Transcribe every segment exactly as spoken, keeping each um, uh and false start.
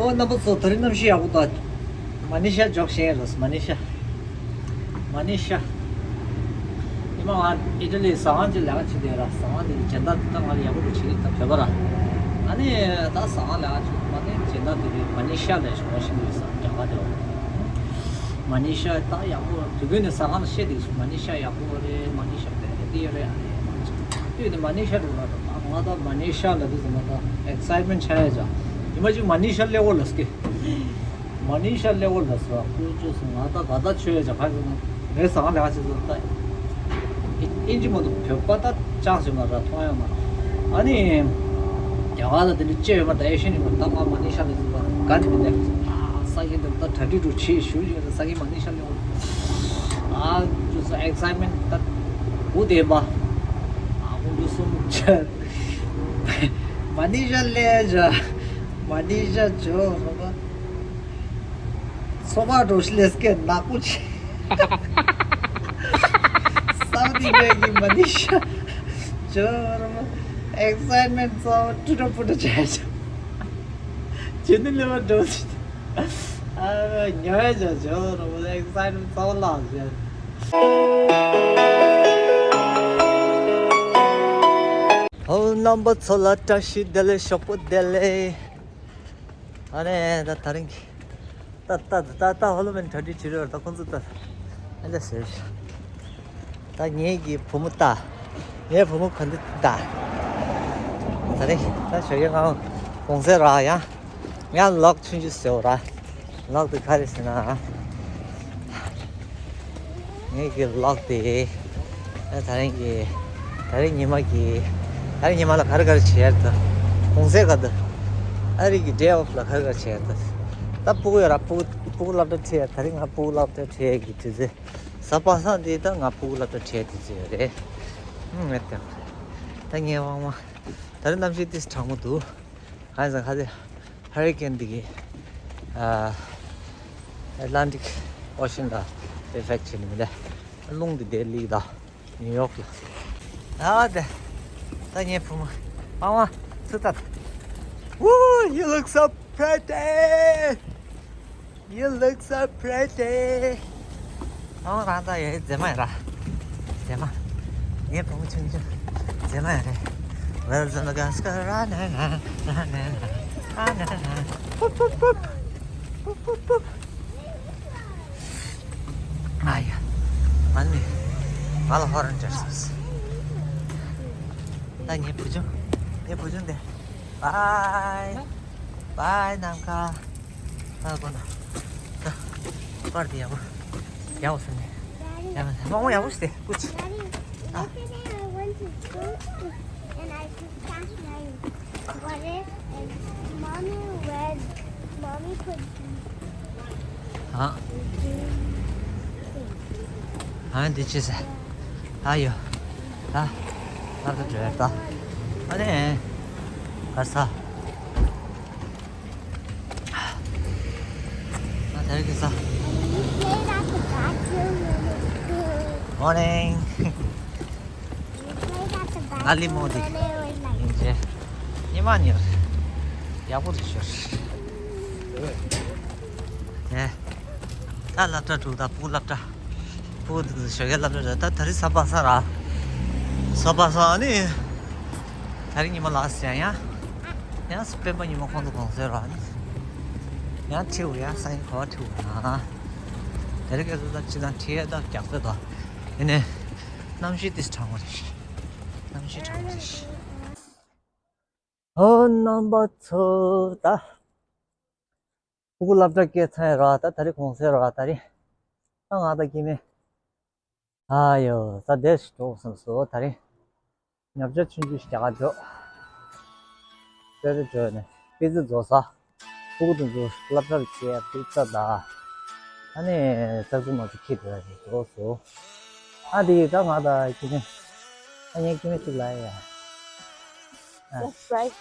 ཨོ་རྣམ་པ་ཚོ། དེ་རིང་གནམ་གཤིས་ཡག་པོ་འདུག་མ་ནི་ཤ་འཇོག་བཞིན་ཡོད། མ་ནི་ཤ། མ་ནི་ཤ། ཉི་མ་ང་ཨི་ཊ་ལི་ཟ་ཁང་ཅིག་ལས་ཀ་བྱེད་བསྡད་ཡོད་ར། ཟ་ཁང་དེ་གི་སྦྱིན་བདག་དེ་ད་ང་ལ་ཡག་པོ་འདུག་བྱེད་ཀྱི་ད་བོད་པ་ར། ཨ་ནི་ད་ཟ་ཁང་ལས་ཀ་བྱེད་མ་ནི་སྦྱིན་བདག་དེ་གི་མ་ནི་ཤ་ལས་བྱུང་བ་ཤིང་ལུས་ས་རྒྱ་གར་དེ་བ། མ་ནི་ཤ་ད་ཡག་པོ། དུས་རྒྱུན་ནས་ཟ་ཁང་ལ་བཤད་བསྡད་ཀྱི་སོང་། མ་ནི་ཤ་ཡག་པོ་རེད། མ་ནི་ཤ་བེ་རེད། དེ་ཡོད་རེད། ཨ་ནི་དུས་ནས་མ་ནི་ཤ་རེད་ལ། ད་ང་ད་མ་ནི་ཤ་ལ་དུས་ཙམ་པ་ད་ཨེག་སའིཊ་མེན་ཊི་ཆགས་ཡ་ཅག་ཉི་མ་གཅིག་མ་ནི་ཤ་སླེབས་འོ་ལ་སྐད། མ་ནི་ཤ་སླེབས་འོ་ལ་ཟེར་བ། ཁོས་བཅོས་སོང་། ང་ད་ག་ད་ཆོས་ཡ་ཅག་ཕ་གི་ན་ངའི་ཟ་ཁང་ལས་ཀ་བྱེད་ཚོ་ད་ཨིན་ཇི་མ་གཏོགས་བོད་པ་ད་ཅང་ཞིག་མ་ར་མཐོང་ཡ་མ་ར། ཨ་ནི་རྒྱ་གར་ལ་དེ་འདྲ་ཅི་ཡོད་མ་ད་ཨེ་ཤེས་ནི་མ། ད་ང་མ་ནི་ཤ་ལ་ཟེར་བ་ག་ནི་མི་འདུག་ས་གི་འདུག་ད་གྲ་སྒྲིག་འགྲོ་བྱེད་ཞུ་ཞུ་ས་གི་མ་ནི་ཤ་སླེབས་འོ། ཨ་ཅོ་ས་ཨེག་སའིཊ་མེན་ཊི་ད་འུ་དེ་པ། ཨ་ཁོང་ཚོ་གསུམ་ཆ། མ་ནི་ཤ་ལས་ཇ། མ་ནི་ཤ་ཇོ་རོ་པ། སོ་པ་འགྲོ་ཤི་ལས་ཀའི་ནག་པོ་ཆེ། སའུ་ཐི་ཨིན་ཌི་ཡ་གི་མ་ནི་ཤ་ཇོ་རོ་པ། ཨེག་སའིཊ་མེན་ཊི་རྩ་བ་ཀྲུ་ཀྲ་པུ་ཀྲ་བྱས་ཇ། ཇེ་ནི་ལེ་བ་འགྲོ་ཤི། ཨ་ཉོ་ཡ་ཇ་ཇོ་རོ་པ། ཨེག་སའིཊ་མེན་ཊི་རྩ་བ་ལངས་ཇ། ཧོ་རྣམ་པ་ཚོ་ལ་བཀྲ་ཤིས་བདེ་ལེགས། ཞོགས་པ་བདེ་ལེགས། ཨ་ནི་ད་དེ་རིང་གི་ད་ད་ད་ད་ཧོ་ལོ་ཝིན་གྲ་སྒྲིག་བྱེད་རོགས། ད་ཁོང་ཚོ་ད་ཨ་འདྲ་ཟེར། ད་ངེད་ཀྱི་བུ་མོ་ད། ངའི་བུ་མོ་ག་འདི་ད། དེ་རིང་ད་ཞོགས་ཀས་ང་གུང་སེང་ར། ཡང་ཡང་ལོག་ཆུང་ཆུང་ཟེར་བ་ར། ལོག་དེ་ག་རེ་ཟེར་ན། ངེད་ཀྱི་ལོག་དེ། ཨ་དེ་རིང་གི་དེ་རིང་ཉི་མ་གི་དེ་རིང་ཉི་མ་ལ་ག་རེ་ག་རེ་བྱེད་ཡ་རེད་ད། གུང་སེང་ག་ད། ཨ་རི་གི་ཌེ་ཨོཕ་ལ་ག་རེ་ག་རེ་བྱེད་ཡ་རེད་ད། ད་སྤུ་གུ་ཡོད་ར། སྤུ་གུ་སྤུ་གུ་སློབ་གྲྭ་ཁྲིད་ཡ། དེ་རིང་ང་སྤུ་གུ་སློབ་གྲྭ་ཁྲིད་ཡ་གི་དུས་ཚོད། གཟའ་པ་སངས་དེ་ད་ང་སྤུ་གུ་སློབ་གྲྭ་ཁྲིད་ཡ་དུས་ཚོད་ཡོད་རེད། ཨུམ་ངས་ད་ད་ངའི་དབང་མ། དེ་རིང་གནམ་གཤིས་ཏིས་གྲང་མོ་འདུག་གང་ཡིན་ཟེར་ན་ཁ་ཚེ་ཧ་རི་ཀེན་འདི་གི་ཨ་ཨེ་ཊ་ལན་ཊིག་ཨོ་ཤན་ལ་ཨེ་ཕེག་བྱེད་ནི་མི་ལ། རླུང་འདི་ལྡི་ལི་དང་ནིའུ་ཡོག་ལ། ཨ་དེ་ད་ངའི་བུ་མོ་པང་བ་ཚུར་ལྟ། Woo, you look so pretty. You look so pretty. ཨོ་རང་ད་ཡོད་མཛེས་མ་ཡོད་ར། མཛེས་མ། ངའི་བུ་མོ་ཆུང་ཆུང་མཛེས་མ་ཡོད་རེད། Wells on the gas car, ra na na, ra na na, ra na na. Boop, boop, boop. Boop, boop, boop. ཨ་ཡ། མ་ནི་ང་ལ་ཧོ་རན་སྦྱར་སོང་། ད་ངའི་བུ་ཆུང་། ངའི་བུ་ཆུང་དེ། Bye. Bye ནམ་མཁའ། ད་གོ་ན། ད་པར་དེ་ཡག་པོ། ཡག་པོ་སོང་ནས། ཡག་པོ་མང་པོ་ཡག་པོ་ཞིག་དེ་ཀུ་ཅི། Daddy, yesterday I went to school and I just passed my water and mommy read, mommy put ཨ། ཨ་འདི་ཅི་ཟེར། ཨ་ཡོ། ཨ། ཨ་ད་འགྲོ་ཡ་ད། ཨ་ནི། གར་ས། ཨ་ད་རེ་གི་ས། Morning. ཨ་ལི་མོ་དེ། ཉིན་བྱེད། ཉི་མ་ཉེར། ཡག་པོ་རེད་ཤོར། ཨེ། ད་སློབ་གྲྭ་དྲུག་དང་སྤུ་གུ་སློབ་གྲྭ། སྤུ་གུ་དེ་ཚོ་ཞོགས་ཀས་སློབ་གྲྭ་རེད། ད་ད་རེས་གཟའ་པ་སངས་ར། གཟའ་པ་སངས་ནི། ད་རེས་ཉི་མ་ལགས་སེ་ཡང་། ཡང་སྤེན་པ་ཉི་མ་ཁོང་ཚོ་གུང་སེང་ར་ནི། ཡང་ཁྲིད་འོ་ཡང་སང་ཉིན་ག་བ་ཁྲིད་འོ་ན། ད་རེས་སྐལ་བཟང་ད་ཅི་དང་ཁྲིད་ཡ་ད་རྒྱག་ཚོད་དང་། ཡིན་ནའི། གནམ་གཤིས་དེ་གྲང་བ་རེད། གནམ་གཤིས་གྲང་བ་རེད། ཨོ་རྣམ་པ་ཚོ་ད། སྤུ་གུ་སློབ་གྲྭ་སྐྱེལ་ཚར་ར། ད་ད་རེས་གུང་སེང་ར། ད་རེས་ད་ང་དང་སྐྱེ་དམན། ཨ་ཡོ་ས་དེ་ཞིག་འགྲོ་བསམ་སོང་། ད་རེས་ཉོ་ཆ་ཆུང་ཆུང་ཞིག་རྒྱག་ག་འགྲོ། སྤེ་ར་འགྲོ་ནས་པི་ཛ་རྫོགས་ས། སྤུ་གུ་དེ་ཚོ་སློབ་གྲྭར་བྱས་པི་ཛ་དང་། ཨ་ནི་ས་ཆུ་མ་ཚོ་ཁྱེར་འགྲོ་ཡ་རེད་འགྲོ་སོང་། ཨ་དེ་ད་ང་དང་སྐྱེ་དམན། ཨ་ངའི་སྐྱེ་དམན་གཅིག་ལ་ཡ། ཨ། Subscribe.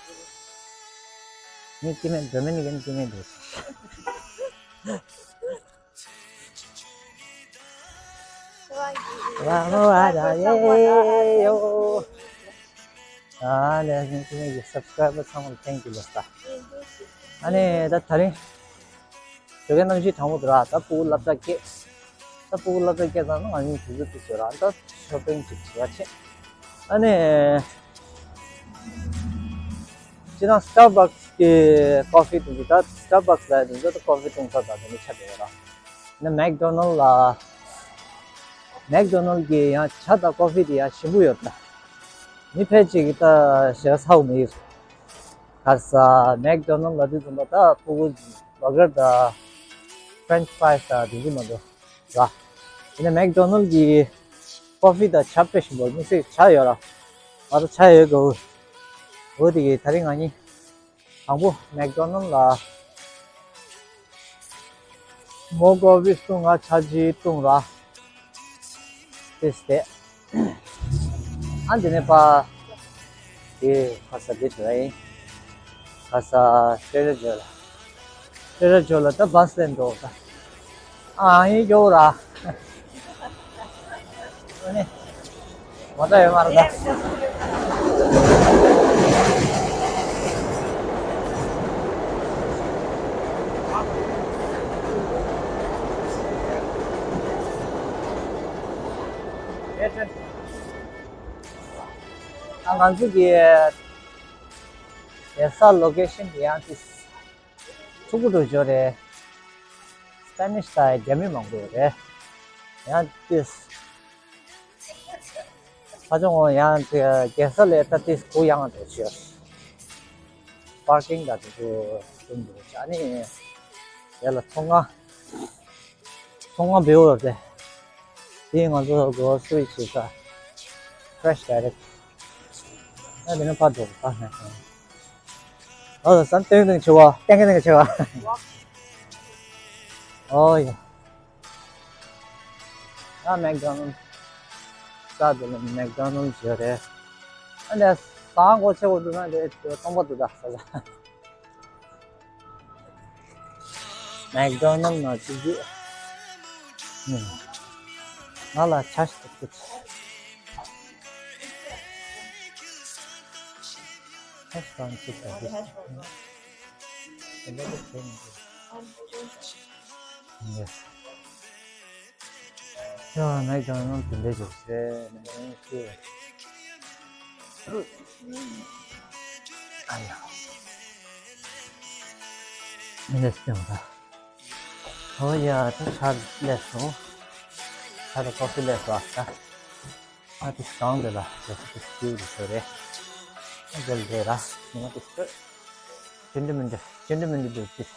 ངའི་སྐྱེ་དམན་འགྲོ་མིན་ནི་ངའི་སྐྱེ་དམན་འགྲོ། ཨ་ལས་ངའི་སྐྱེ་དམན་གྱི་སབ་སི་ཀ་རའི་བར་ཚང་མར་thank you ལོ་ས། ཨ་ནི་ད་དེ་རིང་ཞོགས་ཀས་གནམ་གཤིས་གྲང་མོ་འདུག་ར། ད་ཕྲུ་གུ་སློབ་གྲྭ་སྐྱེལ། ད་ཕྲུ་གུ་སློབ་གྲྭ་སྐྱེལ་ཙང་ན་ང་གཉིས་དུས་ཚོད་ཏོག་ཙམ་ཡོད་ར། ད་ཤོ་པིང་ཅིག་བྱེད་པ་ཆེ། ཨ་ནི་སྤྱིར་བཏང་Starbucks་གི་ཀོ་ཧྥི་འཐུང་གི། ད་Starbucks་ལ་དུས་ཚོད་ད་ཀོ་ཧྥི་འཐུང་ས་དང་དེ་ནི་ཆ་དེ་ཡོད་ར། ན་McDonald་ལ། McDonald་གི་ཡང་ཇ་དང་ཀོ་ཧྥི་དེ་ཡང་ཞིམ་པོ་ཡོད་ད། མི་ཕལ་ཆེར་གྱིས་ད་ཞེ་དྲག་ཟ་གི་མི་ཡོད། ག་རེ་ཟ། McDonald་ལ་དུས་ཙམ་པ་ད་ཕྲུ་གུ་བྷར་གར་དང་ཕྲེན་ཆི་ཕ་རའི་དང་དེ་ཚོ་མ་འདུག་ར། ཡིན་ན་McDonald་གི་ཀོ་ཧྥི་དང་ཇ་དཔེ་ཞིམ་པོ། དམིགས་བསལ་ཇ་ཡོད་ར། ང་ཚོ་ཇ་ཡོད་དགོས། འོ་དེ་གི་དེ་རིང་ང་གཉིས་དང་པོ་McDonald་ལ་མོག་ཀོ་ཧྥི་བཏུང་། ང་ཇ་གཅིག་བཏུང་ར། དེ་སྟེ། ཨ་འདི་ནས་ཕར་དེ་ཁ་ས་དེ་དྲན་ཡིན། ཁ་ས་ཀྲེ་ཌར་ཇོ་ལ། ཀྲེ་ཌར་ཇོ་ལ་ད་བྷ་སི་ལེན་འགྲོ་ད། ཨ་ཡིན་སྐྱོ་ར། ཨ་ནི་མ་ད་ཡོད་མ་རེད་ད། ཨ་ང་ཚོ་གི་རྒྱལ་ས་ལོ་ཀེ་ཤན་དེ་ཡང་དེ་ཕྲུ་གུ་འགྲོ་ཞོར་རེད། སྤེ་ནིཤ་དང་རྒྱ་མི་མང་པོ་ཡོད་རེད། ཡང་དེ་ཕ་ཆུང་ངོ་ཡང་དེ་རྒྱལ་ས་ལས་ད་དེ་གུ་ཡངས་འགྲོ་ཞོར། པར་ཀིང་དང་དེ་ཚོ་བསྟུན་འདུག་ཨ་ནི་དེ་ལ་ཚོང་ཁང་། ཚོང་ཁང་བེའུ་ལ་དེ། དེ་ང་ཚོ་གོ་སུའི་བྱེད་ས། Fresh Direct། ཨ་དེ་ནས་ཕར་འགྲོ་ཕར་ནས། ཨ་ཟམ་ཏེང་ཏེང་བྱེད་བ། ཏེང་ཏེང་བྱེད་བ། ཨོ་ཡ། ཨ་McDonald། ས་དེ་ལ་McDonald་བྱེད་རེད། ཨ་ནས་ཟངས་སྒོ་ཆེ་བོ་འདུག་ན་དེ་སྟོང་པ་འདུག་ད་ས་ས། McDonald་ནང་ཅིག་རྒྱུ། ང་ལ་ཆ་ཞིག་ཏུ་ཆ་ཞིག་ཅིག་ཏུ། ཡ་McDonald་དེ་འདྲ་བྱུང་སེ་ནས་ཤི། ཨ་ཡ། ཨེ་འདྲ་སྐྱོང་ད། ཨོ་ཡ་ད་ཆ་ལས་སོང་། ཆ་དང་ཀོ་ཧྥི་ལས་སོང་ཨ་ད། ཨ་དེ་གང་དེ་ལ་དེ་ཚོ་དེ་སྐྱིད་རེད་ཤོད་རེད། ཨ་དེ་ལ་རེད་ར་ཉི་མ་དེ་སྐྱིད། ཅི་འདྲ་མི་འདྲ་ཅི་འདྲ་མི་འདྲ་འདུག་དེ། ཇུས་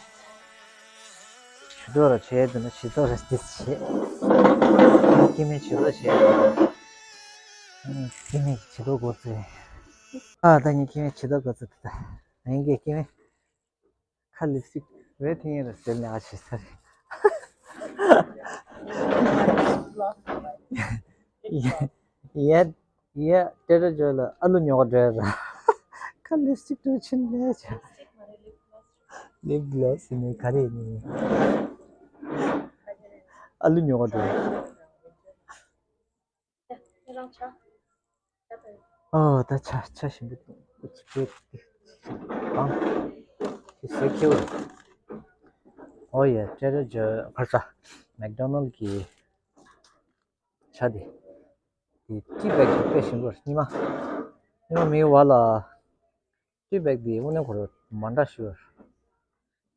གཏོགས་ར་བྱས་འདུག་ན་ཇུས་གཏོགས་ར་དེ་བྱས། སྐྱེ་དམན་ཇུས་གཏོགས་བྱས་འདུག་སྐྱེ་དམན་ཇུས་གཏོགས་དགོས་ཚེ། ཨ་ད་ངས་སྐྱེ་དམན་ཇུས་གཏོགས་དགོས་ཚེ་དེ་ད། ངས་སྐྱེ་དམན། ཁ་ལིབ་སི་ཊིག་རེད་ཐིང་ཡེ་ར་ཟེར་ནས་ཨ་ཆེ་ས་རེད། ཡ་ཡ་ཡ་ཏེ་ར་ཇོ་ལ་ཨ་ལུ་ཉོ་ག་འགྲོ་ཡ་ར། ཁ་ལིབ་སི་ཊིག་འགྲོ་ཕྱིན་ལས་བྱ། ལིབ་གི་ལོ་སི་ནི་ག་རེ་ནི། ཨ་ལུ་ཉོ་ག་འགྲོ་ཡ། ཨོ་ད་ཆ་ཆ་ཞིམ་པོ་འདུག་ཨུ་ཚུགས་ཨང་། དེ་ཟེར་ཁྱེའུ། ཨོ་ཡ་ཀྲེ་ཌར་ཇོ་ཁར་ས་མེག་ཌོ་ནལ་གྱི་ཆ་དེ། དེ་ཊི་བེག་དེ་དཔེ་ཞིམ་པོ་རེད། སྙིང་མ་སྙིང་མ་མིའི་བ་ལ། ཊི་བེག་དེ་དངོས་གནས་ཁོ་རང་མ་འདྲ་ཞིག་ཡོད་རེད།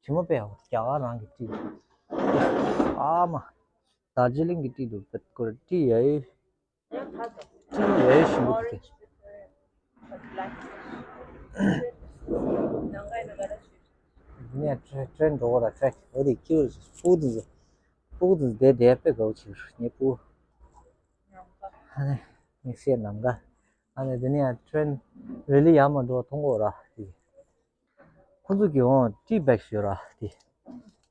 དྲི་མ་དཔེ་ཡག་པོ། རྒྱ་གར་རང་གི་ཊི་རེད། ཨ་མ། དར་ཇི་ལིང་གི་ཊི་འདུག་པས་ཁོ་རང་ཊི་ཡ་ཡི། ཊི་ཡ་ཡི་ཞིམ་པོ་དེ། འདི་ནས་ཊི་རེན་ཊི་རེན་འགྲོ་གོ་ར་ཊི་རེན། འོ་དེ་ཁྱེའུ་སྤུ་གུ་དེ་ཚོ། སྤུ་གུ་དེ་ཚོ་བསྡད་བསྡད་དཔེ་དགའ་པོ་བྱེད་རེད་ངའི་སྤུ་གུ། ཨ་ནི་དམིགས་བསལ་ནམ་མཁའ། ཨ་ནི་འདི་ནས་ཡང་ཊི་རེན་རི་ལི་ཡར་མར་འགྲོ་མཐོང་གོ་ར་དེ། ཁོ་ཚོ་གི་འོང་ཊི་བེག་ཡོད་ར་དེ།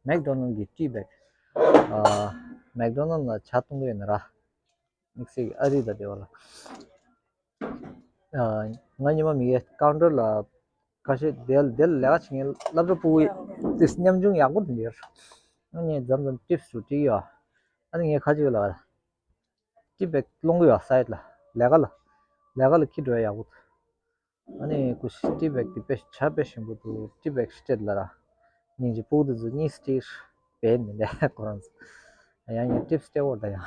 མེག་ཌོ་ནལ་གི་ཊི་བེག་ཨ། མེག་ཌོ་ནལ་ལ་ཇ་འཐུང་གི་ཡོད་ན་ར། དམིགས་བསལ་གྱི་ཨ་རི་དང་འབྲེལ་བ་ལ། ཨ། ང་ཉི་མ་མི་ཡེ་ཀའུན་ཊར་ལ་ཁ་ཤས་དེ་དེ་ལ་ལས་ཀ་བྱེད་མཁན་སློབ་གྲྭ་སྤུ་གུ་དེ་ཉམ་ཆུང་ཡག་པོ་དེ་འདྲ་ཡོད། ཨ་ངས་མཚམས་མཚམས་ཊིབ་སུ་སྤྲད་ཡོད། ཨ་ནི་ངས་ཁ་ཅིག་ལ་ཊི་བེག་སློང་གི་ཡོད་སའིཌ་ལ། ལས་ཀ་ལ། ལས་ཀ་ལ་ཁྱེར་འགྲོ་ཡ་ཡག་པོ་འདུག་ཨ་ནི་ཁོ་ཊི་བེག་དེ་དཔེ་ཇ་དཔེ་ཞིམ་པོ་འདུག་ཊི་བེག་སྤྲད་ལ་ར། སྙིང་རྗེ། ཕྲུ་གུ་དེ་ཚོ་གཉིས་སུ་སྤྲད་བས་མི་འདས་ཁོ་རང་ཚོ། ཡང་ངས་ཊིབ་སི་སྤྲད་འོར་ད་ཡང་།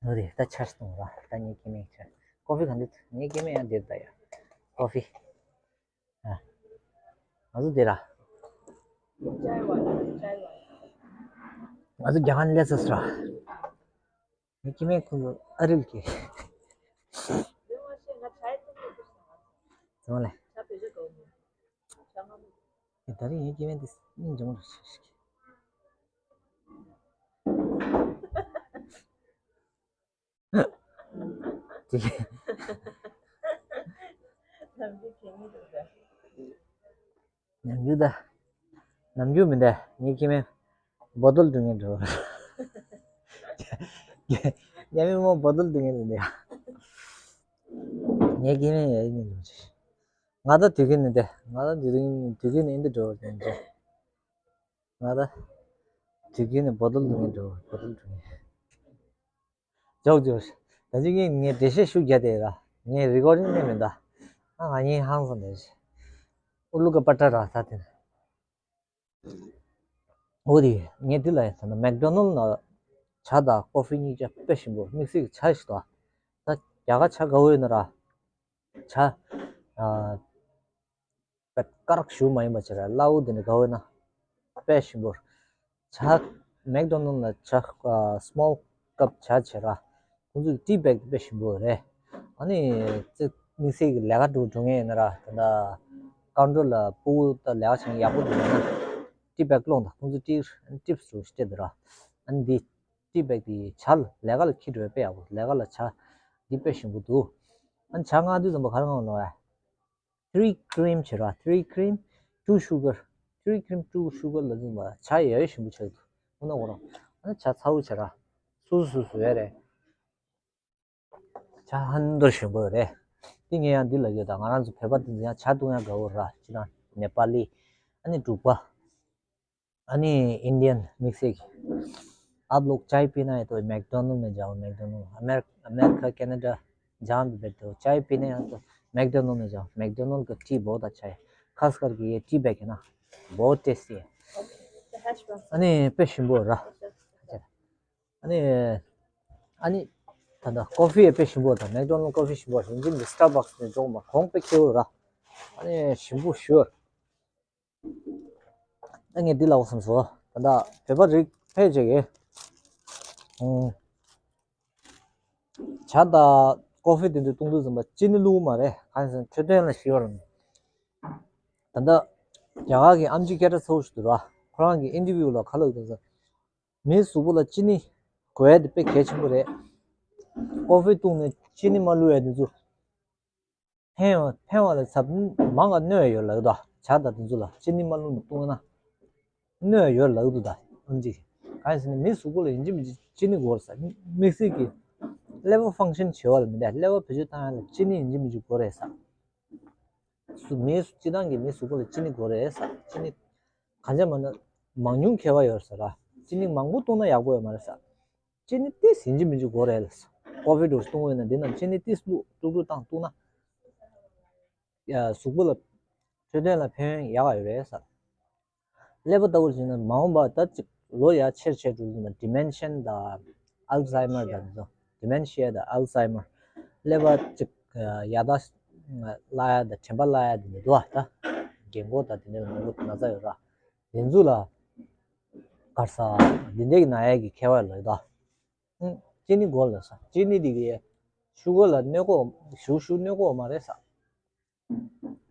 འོ་རེད། ད་ཆར་གཏོང་ར། ད་ངས་ཀྱི་མེད་ཆར། ཀོ་ཕི་ག་འདི་ངས་ཀྱི་མེད་ཡང་འདིར་ད་ཡ། ཀོ་ཕི། ཨ། ང་ཚོ་འདིར་ར། ང་ཚོ་རྒྱ་གར་ནས་སླེབས་ཚར་ར། ངས་ཀྱི་མེད་ཁོང་ཚོ་ཨ་རིལ་གྱི། ཚང་མ་ལས། ད་རིང་ངས་ཀྱི་མེད་འདི་སྙིང་རྗེ་མོ་རེད་ཤག་ཅིག་ནམ་རྒྱུན་གྱི་ནི་འདུག་ཟེར། ནམ་རྒྱུན་ད། ནམ་རྒྱུན་མི་འདའ། ངས་ཀྱི་མེད་བོ་ཏོལ་འདྲུ་ངེས་འགྲོ། ཉ་མི་མོ་བོ་ཏོལ་འདྲུ་ངེས་འདུག་འདའ། ངས་ཀྱི་མེད་ཡ་ཡིན་འགྲོ་ཅི། ང་ད་དུས་རྒྱུན་ནི་འདའ། ང་ད་དུས་རྒྱུན་དུས་རྒྱུན་ནི་འདི་འགྲོ་འདྲ། ང་ད་དུས་རྒྱུན་ནི་བོ་ཏོལ་འདྲུ་ངེས་འགྲོ། བོ་ཏོལ་འདྲུ་ངེས། ཇོག་ཇོག་ད་ཅི་ངས་ངས་འགྲེལ་བཤད་ཤུགས་རྒྱག་དེ་ར། ངས་རི་ཀོར་ཌིང་ནས་མི་འདའ། ཨ་ང་ངས་ཧང་སང་ནས། ཨུ་ལུ་ཀ་པ་ཏྲ་ར་ད་དེ་ན། འོ་དེ་ངས་དེ་ལ་ཡང་ད་ན་མེག་ཌོ་ནལ་ན་ཇ་དང་ཀོ་ཕི་གཉིས་ཀ་དཔེ་ཞིམ་པོ། དམིགས་བསལ་གྱི་ཇ་ཞིག་ད། ད་རྒྱ་གར་ཇ་དགའ་བོ་ཡོད་ན་ར། ཇ། ཨ། པད་དཀར་ཞུ་མ་ཡིན་པ་བྱས་ར། སླ་བོ་འདི་འདྲ་དགའ་བོ་ན་དཔེ་ཞིམ་པོ། ཇ། མེག་ཌོ་ནལ་ལ་ཇ་སི་མོལ་ཀབ་ཇ་བྱས་ར། ཁོང་ཚོའི་ཊི་བེག་དཔེ་ཞིམ་པོ་རེད། ཨ་ནི་ཙི་དམིགས་བསལ་གྱི་ལས་ཀ་འགྲོ་འགྲོ་ངེས་ཡིན་ན་ར། ད་ལྟ་ཀའུན་ཊར་ལ་ཕྲུ་གུ་ད་ལས་ཀ་བྱེད་མཁན་ཡག་པོ་འདུག་ན་ཊི་བེག་སློང་དང་ཁོང་ཚོ་ཊི་ཊིབ་སི་རུ་སྤྲད་དེ་ར། ཨ་ནི་འདི་ཊི་བེག་དེ་ཇ་ལ་ལས་ཀ་ལ་འཁྱེར་འགྲོ་བས་དཔེ་ཡག་པོ། ལས་ཀ་ལ་ཇ་འདི་དཔེ་ཞིམ་པོ་འདུག་ཨ་ནི་ཇ་མངགས་དུས་ཙམ་པ་ག་རེ་མངགས་ནོ་ཨ། Three cream བྱེད་ར། Three cream, two sugar. Three cream, two sugar ལ་འཛིན་པ་ཇ་ཡོད་ཞིམ་པོ་བྱེད་འདུག་ཁོ་ན་འོ་རང་ཨ་ཇ་ཚ་བོ་བྱེད་ར། སུ་སུ་སུ་ཡོད་རེད། ཇ་ཧན་འདོར་ཞིམ་པོ་ཡོད་རེད། དེ་ངས་ཡང་འདི་ལ་ཡོད་ད། ང་རང་ཚོ་བོད་པ་དེ་ཚོ་ཡང་ཇ་བཏུང་ཡང་དགའ་བོ་ར། ཅི་ན་ནེ་པ་ལི། ཨ་ནི་འབྲུག་པ། ཨ་ནི་ཨིན་ཌི་ཡན་དམིགས་བསལ་གྱི། आप लोग चाय पीना है तो मैकडॉनल्ड में जाओ, मैकडॉनल्ड। अमेर-, America, Canada, जहाँ भी बैठे हो, चाय पीने हैं तो मैकडॉनल्ड में जाओ। मैकडॉनल्ड का टी बहुत अच्छा है, खास करके ये टी बैग है ना, बहुत टेस्टी है। ཨ་ནི་དཔེ་ཞིམ་པོ་ར། ཨ་ནི་ཨ་ནི་ད་ལྟ་ཀོ་ཕི་ཡང་དཔེ་ཞིམ་པོ་དང་། མེག་ཌོ་ནལ་ཀོ་ཕི་ཞིམ་པོ་རེད། ཡིན་གཅིག་མིན་གཅིག་སི་ཊར་བྷག་སི་ནས་འཇོག་མ་གོང་དཔེ་ཁེ་པོ་ར། ཨ་ནི་ཞིམ་པོ་ཞུ། ཨ་ངས་འདི་ལབ་བསམ་སོང་། ད་ལྟ་བོད་པ་རིགས་ཕལ་ཆེ་གིས། ཨུམ། ཇ་དང་ཀོ་ཕི་དེ་ཚོ་བཏུང་དུས་ཙམ་པ་ཅི་ནི་བླུགས་མ་རེད། གང་ཡིན་ཟེར་ན་འཕྲོད་བསྟེན་ལ་ཞི་བར། ད་ལྟ་རྒྱ་གར་གྱི་ཨེམ་ཆི་སྐད་གྲགས་ཚ་བོ་ཞིག་འདུག་ར། ཁོ་རང་གི་ཨིན་ཊར་བིའུ་ལ་ག་ལབ་འདུག་ཟེར་ན། མིའི་གཟུགས་པོ་ལ་ཅི་ནི་དགོས་ཡ་དེ་དཔེ་གལ་ཆེན་པོ་རེད། ཀོ་ཕི་བཏུང་ནས་ཅི་ནི་མ་བླུགས་ཡ་དེ་ཚོ། ཕན་ཡོན་ཕན་པ་ལ་ཚབ་མང་ག་གནོད་ཡ་ཡོད་ལབ་འདུག་ཇ་དང་དེ་ཚོ་ལ་ཅི་ནི་མ་བླུགས་ནས་བཏུང་ན་གནོད་ཡ་ཡོད་ལབ་འདུག་ད་ཨེམ་ཆི། གང་ཡིན་ཟེར་ན་མིའི་གཟུགས་པོ་ལ་ཡིན་གཅིག་མིན་གཅིག་ཅི་ནི་དགོས་རེད་ས། དམིགས་བསལ་གྱི་ཀླད་པ་ཕང་ཤན་བྱེད་པ་ལ་མི་འདྲ། ཀླད་པ་བེད་སྤྱོད་བཏང་ཡ་ལ་ཅི་ནི་ཡིན་གཅིག་མིན་གཅིག་དགོས་རེད་ས། སུ་མིའི་སྤྱི་བཏང་གི་མིའི་གཟུགས་པོ་ལ་ཅི་ནི་དགོས་རེད་ས། ཅི་ནི་གང་ཅི་མ་ན་མང་ཉུང་ཁྱད་པར་ཡོད་ས་ར། ཅི་ནི་མང་པོ་བཏུང་ན་ཡག་པོ་ཡོད་མ་རེད་ས། ཅི་ནི་ཏིས་ཡིན་གཅིག་མིན་གཅིག་དགོས་རེད་ལ། ཀོ་ཕི་འདྲ་བཏུང་ཡོད་ན་འདི་ནང་ཅི་ནི་ཏིས་བླུགས་དཀྲུག་དཀྲུག་བཏང་བཏུང་ན། ཡ་གཟུགས་པོ་ལ་འཕྲོད་བསྟེན་ལ་ཕན་ཡོན་ཡག་ཡོད་རེད་ས། ཀླད་པ་ལྟ་བུར་བྱས་ན་མ་འོངས་པ་ད་ཅིག་ལོ་ཡར་ཆེར་ཆེར་འགྲོ་དུས་ན་ཌི་མེན་ཤན་དང་ཨལ་ཛི་ཧེ་མར་དང་འདི་ཚོ། ཌི་མེན་ཤི་ཡ་དང་ཨལ་ཛི་ཧེ་མར། ཀླད་པ་ཅིག་ཡར་ཐོན་སླ་ཡ་དང་དྲན་པ་བརླག་ཡ་དེ་འདྲ་འདུག་ཨ། ད་རྒན་གོག་དང་དེ་འདྲ་མང་པོ་ན་ཚ་ཡོད་ར། དེ་ཚོ་ལ་གར་ས་འདི་འདྲ་གི་ན་ཡ་གི་ཁྱད་པར་ལ་ད། ཨུ། ཅི་ནི་དགོས་ལ་ས། ཅི་ནི་དེ་གི་ཤུ་གར་ལ་གནོད་གོ་ཞུ་ཞུ་གནོད་གོ་མ་རེད་ས།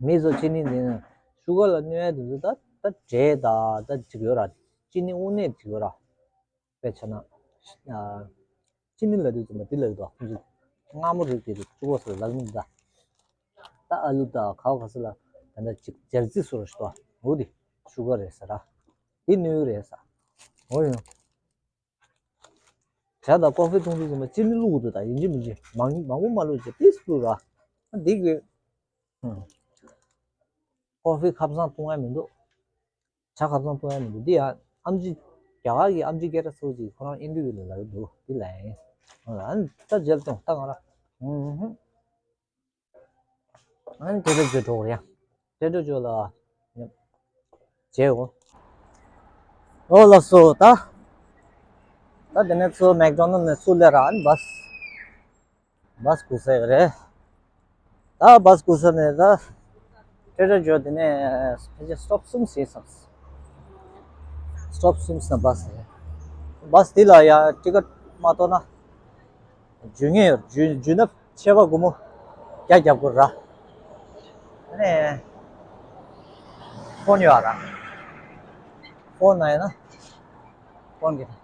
མི་ཚོ་ཅི་ནི་འདི་ན་ཤུ་གར་ལ་གནོད་ཡ་དེ་ཚོ་ད་ད་འབྲས་ད་ད་ཅིག་ཡོད་ར། ཅི་ནི་དབུགས་ནད་ཅིག་ཡོད་ར། དཔེ་ཆ་ན། ཨ། ཅི་ནི་ལ་དུས་ཙམ་པ་དེ་ལ་ཡོད་དོ། ཁོང་ཚོ་མངར་མོ་རིགས་དེ་རིགས་བཅུ་གོ་སོགས་ལ་ལུང་ད། ད་ཨ་ལུ་ད་ག་བ་ག་ས་ལ་ད་ད་ཅིག་སྦྱར་རྩི་སོགས་ར་ཞིག་དོ། འོ་དེ་ཤུ་གར་རེད་ས་ར། དེ་གནོད་ཡོད་རེད་ས། འོ་ཡོང་། ཇ་དང་ཀོ་ཕི་བཏུང་དུས་ཙམ་པ་ཅི་ནི་བླུགས་དགོས་འདུག་ད་ཡིན་གཅིག་མིན་གཅིག་མང་མང་པོ་མ་བླུགས་ཅིག་ཏིས་བླུགས་ར། འདི་གི་ཀོ་ཕི་ཁབ་བཟང་བཏུང་ཡ་མི་འདུག་ཇ་ཁབ་བཟང་བཏུང་ཡ་མི་འདུག་འདི་ཡང་ཨེམ་ཆི་རྒྱ་གར་གྱི་ཨེམ་ཆི་སྐད་གྲགས་ཚ་བོ་ཅིག་ཁོ་རང་ཨིན་ཊར་བིའུ་ལ་ལབ་འདུག་འདི་ལ་ཡིན། ཨ་ནི་ད་རྗེས་ལ་བཏུང་ད་ང་ར། ཨུ་ཧུ། ཨ་ནི་ཏྲེ་ཏྲེ་ཇོ་འགྲོ་གི་རེད་ཡ། ཏྲེ་ཏྲེ་ཇོ་ལ་ཡ། བྱེད་འོ། ཨོ་ལགས་སོ། ད་ད་དེ་ནས་ཚུར་མེག་ཌོ་ནལ་ནས་ཚུར་སླེབས་ར། ཨ་ནི་བཱས་བཱས་སྒུག་ས་ཡོད་རེད། ད་བཱས་སྒུག་ས་ནས་ད་ཊེ་ཊར་ཇོ་དེ་ནས་ཕལ་ཆེར་སི་ཊོབ་གསུམ་ཟིན་སོང་། སི་ཊོབ་གསུམ་ཟིན་ན་བཱས་རེད། བཱས་འདི་ལ་ཡ་ཊི་ཀེཊ་མ་གཏོང་ན། འཇུ་ངེས་ཡོད། འཇུ་འཇུ་ན་ཆད་པ་སྒོར་མོ་བརྒྱ་རྒྱབ་དགོས་ར། ཨ་ནི་ཕོན་ཡོད་ར། ཕོན་ན་ཡིན་ན་ཕོན་གྱི།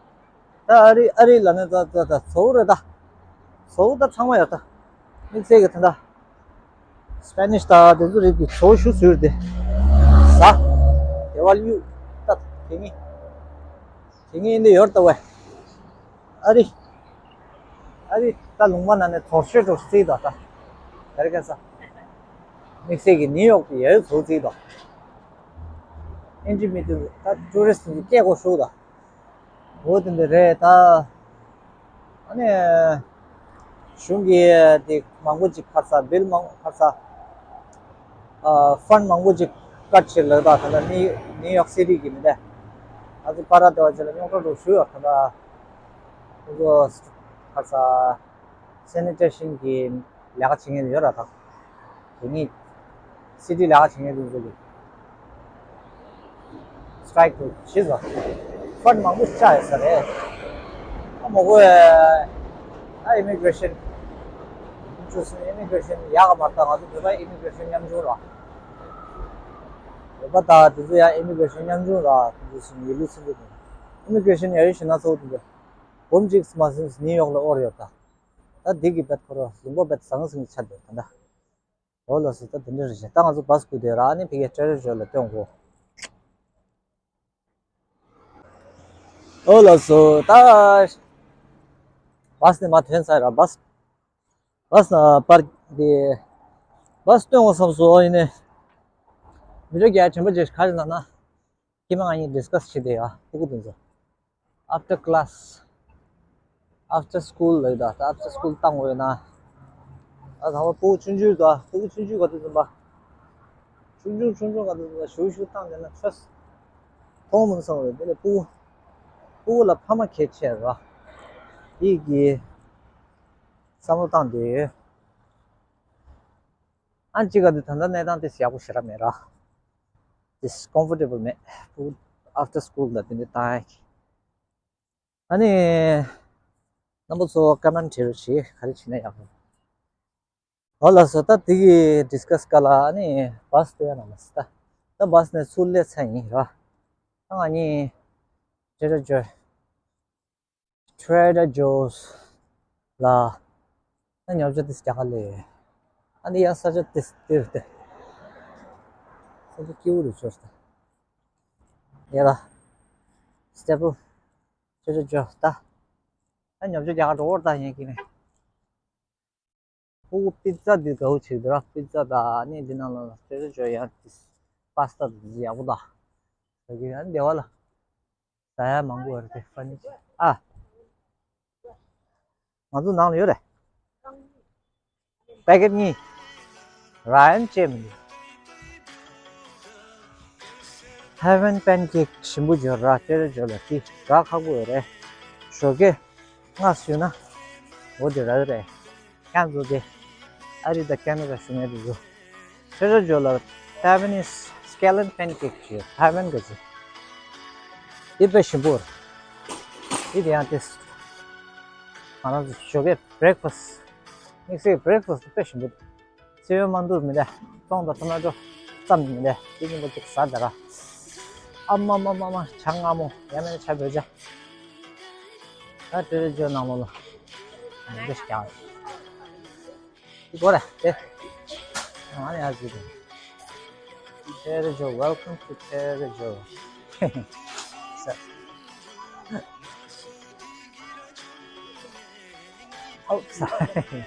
ད་ཨ་རི་ཨ་རི་ལ་ནི་ད་ད་ད་བཟོ་བོ་རེད་ད། བཟོ་བོ་ད་ཚང་མ་ཡོད་ད། དམིགས་བསལ་གྱི་ད་ད་སི་པེ་ནིཤ་ད་དེ་ཚོ་རིགས་ཀྱི་བཟོ་བོ་ཞུ་ཟུར་དེ། ཟ། དེ་བ་ལ་གཡུག་ད་དེ་ངེས། དེ་ངེས་འདི་ཡོད་ད་བས། ཨ་རི། ཨ་རི་ད་ལུང་པ་ན་ནས་དོར་ཤོད་འགྲོ་རྩིས་དང་ད། ག་རེ་ག་ས། དམིགས་བསལ་གྱི་ནིའུ་ཡོག་གི་ཡ་ཡོད་ཚོ་རྩིས་དང་། ཨིན་ཇི་མི་དུ་ད་ཊུ་རི་སི་ཊི་གི་སྐད་གོ་ཤུག་དང་། འོ་དེ་འདྲ་རེད་ད། ཨ་ནི། གཞུང་གི་དེ་མང་པོ་ཅིག་ཁ་ས་བིལ་མང་ཁ་ས། ཨ་ཕན་མང་པོ་ཅིག་ཀཊ་བྱེད་ལབ་ད་ད་ནི་ནིའུ་ཡོག་སི་ཊི་གི་མི་འདྲ། ཨ་ཙི་པ་ར་དེ་བ་ཅིག་ལ་རྙོག་དྲ་འགྲོ་ཞུ་ཡོད་ད་ད། ཁོ་ཚོ་ཁ་ས་སེ་ནི་ཊེ་ཤན་གི་ལས་ཀ་བྱེད་མཁན་ཡོད་ར་ད། དེ་ནི་སི་ཊི་ལས་ཀ་བྱེད་མཁན་དེ་ཚོ་གི་སི་ཊ་རའིཀ་དེ་བྱས་སོང་། ཕན་མང་པོ་བཅག་ཡོད་ས་རེད། ཨ་མོ་གོ་ཨ་ཨི་མི་གྷི་རེ་ཤན་ཅུ་སི་ཨི་མི་གྷི་རེ་ཤན་ཡག་ག་མ་ད་ང་ཚོ་བོད་པ་ཨི་མི་གྷི་རེ་ཤན་ཉམ་ཆུང་ར། བོད་པ་ད་དེ་ཚོ་ཡང་ཨི་མི་གྷི་རེ་ཤན་ཉམ་ཆུང་ར་དེ་ཚོ་སུ་ཡི་ལུ་ཚིག་གི་ཨི་མི་གྷི་རེ་ཤན་ཡ་ཡོད་ཤི་ན་ཚོ་དེ་ཚོ་འབུམ་གཅིག་མ་ཟིན་ནིའུ་ཡོག་ལ་ཨོར་ཡོད་ད། ད་འདི་གི་བེད་ཁོ་ར་ལུང་པ་བེད་ཟང་ཟིང་ཆ་འདོད་ད་ད། འོ་ལགས་སོ། ད་དེ་འདྲ་རེད་ཤག་ད་ང་ཚོ་བཱས་སྒུག་བསྡད་ར། ཨ་ནི་ཕ་གིའི་ཊེ་ཊར་ཇོ་ལ་སྟོན་དགོས། འོ་ལགས་སོ། ད་བཱས་ནས་མར་ཐོན་ཚར་ར། བཱས་བཱས་ན་པར་དེ་བཱས་སྟོན་དགོས་བསམ་སོང་། ཡིན་ནའི་མི་ཆོག་རྒྱ་དྲན་པ་བརྗེད་ག་རེ་ན་ན། ཁྱེད་མ་ང་གཉིས་ཌིས་ཀ་སི་བྱེད་བསྡད་ཡ་ཕྲུ་གུ་དེ་ཚོ། After class, after school ལབ་ད། ད་after school བཏང་དགོས་ཡོད་ན། ད་ད་བ་ཕྲུ་གུ་ཆུང་ཆུང་ད། ཕྲུ་གུ་ཆུང་ཆུང་ག་དུས་ཙམ་པ། ཆུང་ཆུང་ཆུང་ཆུང་ག་དུས་ཙམ་པ་ཞུ་ཞུ་བཏང་བསྡད་ན་ཁྲོས། མཐོང་མི་སོང་རེད། དེ་ལས་ཕྲུ་གུ་ཕྲུ་གུ་ལ་ཕ་མ་གལ་ཆེ་ར། ཡིད་ཀྱི་བསམ་བློ་བཏང་བསྡད་ཡོད། ཨ་ཅི་ག་དུས་ད་ལྟ་གནས་སྟངས་དེ་ཡག་པོ་ཞེ་དྲག་མེད་ར། དེ་ཀོམ་ཕོར་ཊེ་བལ་མེད། ཕྲུ་གུ་after school ལ་དེ་འདྲ་བཏང་ཡ། ཨ་ནི། རྣམ་པ་ཚོ་ཀ་མེན་ཊི་བྲིས་རོགས་བྱེད། ག་རེ་བྱེད་ན་ཡག་པོ། འོ་ལགས་སོ། ད་དེ་གི་ཌིས་ཀ་སི་སྐབས་ལ་ཨ་ནི་བཱས་སྟོན་ཡ་ན་མ་སི་ད། ད་བཱས་ནས་ཚུར་སླེབས་ཚར་ཡིན་ར། ད་ང་གཉིས་ཊེ་ཊར་ཇོ། Trader Joe's ལ་ད་ཉོ་ཆ་དེ་རྒྱ་གར་ལས། ཨ་ནི་ཡ་ས་ཆ་དེ་དེ་རེད་དེ། ས་ཆ་སྐྱིད་པོ་རེད་ཆོག་ད། ཡ་ད། སི་ཊེ་པལ། Trader Joe ད། ད་ཉོ་ཆ་རྒྱ་གར་འགྲོ་བར་ད་ཡིན་གྱི་ནས། ཕྲུ་གུ་པི་ཛ་འདི་དགའ་བོ་བྱེད་འདུག་ར། པི་ཛ་དང་ཨ་ནི་འདི་ནང་ལ་ཊེ་ཊར་ཇོ་ཡང་ཏིས་པཱ་སི་ཏཱ་འདི་ཡག་པོ་དང་། ཟ་གི་ཨ་ནི་སྡེ་བ་ལ་ཟ་ཡ་མང་པོ་ཡོད་རེད་དེ། ཧྥ་ནི་ཅར་ཨ། ང་ཚོ་ནང་ལ་ཡོད་རེད། པེ་ཀེཊ་གཉིས། ར་ཡན་ཅེ་མི་འདུག Heaven pancake ཞིམ་པོ་འབྱོར་ར། ཊེ་ཊར་ཇོ་ལ་ཏི་ར་ཁག་པོ་ཡོད་རེད། ཞོགས་ཀས་སྔ་སུ་ན་འོ་དེ་ར་རེད། ཁྱེད་ཚོ་དེ་ཨ་རི་དང་ཁེ་ན་ཌ་བཞུགས་མཁན་དེ་ཚོ་ཊེ་ཊར་ཇོ་ལ་ཊའི་ཝན་ནི་སི་སི་ཀེ་ལན་པན་ཀེག་ཅིག་ཡོད། ཊའི་ཝན་གི་ཅིག་དེ་དཔེ་ཞིམ་པོ་རེད། དེ་དེ་ཡང་དེ་ང་རང་ཚོ་ཞོགས་ཀས་བྷི་རེག་ཕ་སི་དམིགས་བསལ་བྷི་རེག་ཕ་སི་དེ་དཔེ་ཞིམ་པོ་འདུག་བཙོན་མ་འདུག་མི་འདྲ། ཙོང་དང་ཊོ་མེ་ཊོ་ཙམ་མི་འདྲ། དེ་གཉིས་པོ་གཅིག་ཟ་ད་ར། ཨ་མ་མ་མ་མ། ཇ་མངར་མོ། ཡང་མིན་ན་ཇ་བོད་ཇ། ད་ཊེ་ཊར་ཇོ་ནང་ལོགས་ལ་མི་འདྲ་ཞིག་ཀྱང་། འདི་གོ་ར་དེ། ཨ་ནི་ཨ་ཟི་དེ། ཊེ་ཊར་ཇོ། Welcome to ཊེ་ཊར་ཇོ། ཨོ་སོ་རི།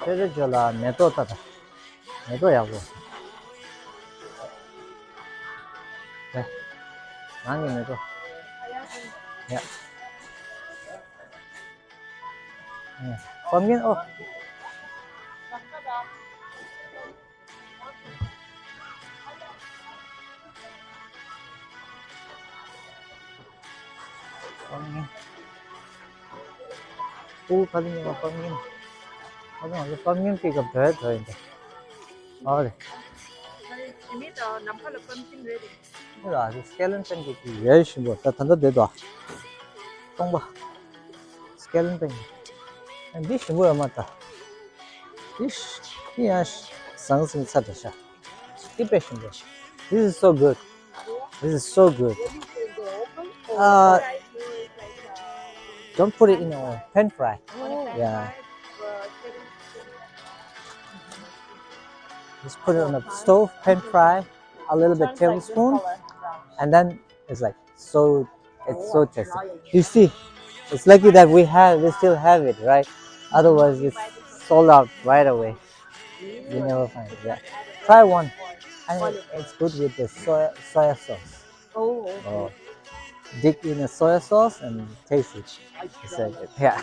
ཊེ་ཊར་ཇོ་ལ་མེ་ཏོག་ལྟ་དང་། མེ་ཏོག་ཡག་པོ། དེ། རང་གི་མེ་ཏོག་ཡ། ཨེ། པམ་ཀིན། ཨོ། པམ་ཀིན། ཨོ། ཕ་གི་ཉི་མ་པམ་ཀིན། ཕ་གི་ང་ཚོ་པམ་ཀིན་པིག་ཨབ་འགྲོ་ཡ་འགྲོ་ཡིན་ད། ཨོ་རེད། ཞི་མི་དང་ནམ་མཁའ་ལ་པམ་ཀིན་རེད། ཨ་ར། སི་ཀེ་ལན་པན་གྱི་ཡོད་ཞིམ་པོ། ད་ད་ལྟ་བསྡད་དོ། སྟོང་པ། སི་ཀེ་ལན་པན་གྱི། འདི་ཞིམ་པོ་ཡོད་མ་ད། འདི་ཤ། འདི་ཡང་ཤ། ཟང་ཟིང་ཚ་དྲ་ཤ། འདི་དཔེ་ཞིམ་པོ། This is so good. This is so good. Uh, don't put it in oil. Pan fry. Yeah. Just put it on the stove, pan fry, a little bit tablespoon, and then it's like so, it's so tasty. You see, it's lucky that we have, we still have it, right? Otherwise, it's sold out right away. You never find it. Yeah. Try one. And it's good with the soy, soya sauce. Oh, okay. Oh. Dip in the soya sauce and taste it. It's like, yeah.